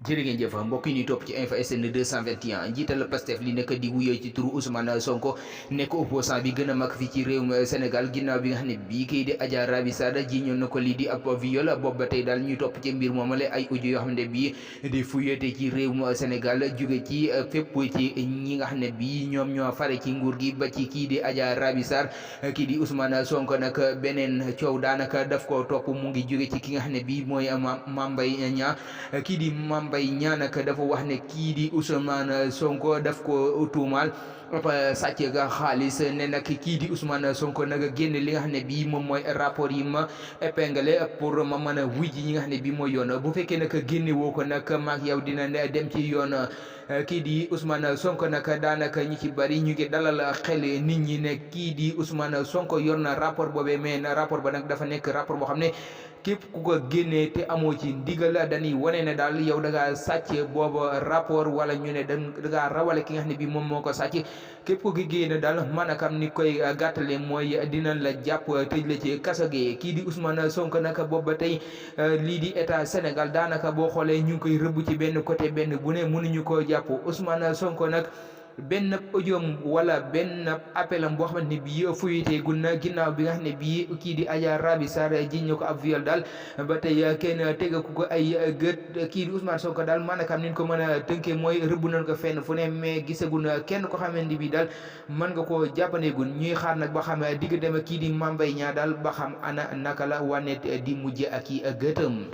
jërë ngeen jëf mbokk yi ñuy topp ci Info SN 221 njiital Pastef li nekk di wuyoo ci turu Ousmane Sonko nekk opposant bi gën a mag fii ci réewum Sénégal ginnaaw bi nga xam ne bii kii di Adja Raby Sarr jiñoon na ko lii di ab viol boobu ba tey daal ñuy topp ci mbir moomale ay audio yoo xam ne bii di fuyate ci réewum Sénégal jóge ci fépp ci ñi nga xam ne bii ñoom ñoo fare ci nguur gi ba ci kii di Adja Raby Sarr kii di Ousmane Sonko nag beneen coow daanaka daf ko topp mu ngi jóge ci ki nga xam ne bii mooy Mame Mbaye Niang kii di Mame Mbaye Niang nag dafa wax ne kii di Ousmane Sonko daf ko tuumaal sàcc ga xaalis ne nag kii di Ousmane Sonko nag génn li nga xam ne bii moom mooy rapport yi ma épinglé pour ma mën a wuy ji ñi nga xam ne bii mooy yoon bu fekkee nag génne woo ko nag maak yow dina dem ci yoon kii di Ousmane Sonko nag daanaka ñi ci bari ñu ngi dalal xel nit ñi ne kii di Ousmane Sonko yor na rapport boobee mais na rapport ba nag dafa nekk rapport boo xam ne képp ku ko génnee te amoo ci ndigal dañuy wane ne daal yow da ngaa sàcc booba rapport wala ñu ne da ngaa rawale ki nga xam ne bii moom moo ko sàcc képp ku ko génne daal maanaam ni koy gàttale mooy dinañ la jàpp tëj la ci kaso gi kii di Ousmane Sonko nag boobu ba tey lii di état Sénégal daanaka boo xoolee ñu ngi koy rëbb ci benn côté benn bu ne mënuñu koo jàpp Ousmane Sonko nag. benn audiom wala benn appelam boo xamante ne bii fuyutee gun na ginnaaw bi nga xam ne bii kii di Adja Raby Sarr jiñ ñu ko ab viol daal ba tey kenn tegaku ko ay gët kii di Ousmane Sonko daal maanaam ni ñu ko mën a tënkee mooy rëbb nañ ko fenn fu ne mais gisagun kenn ko xamante ne bii daal mën nga koo jàppandeegun ñuy xaar nag ba xam digg dem kii di Mame Mbaye Niang daal ba xam ana naka la wane di mujj ak i gëtëm.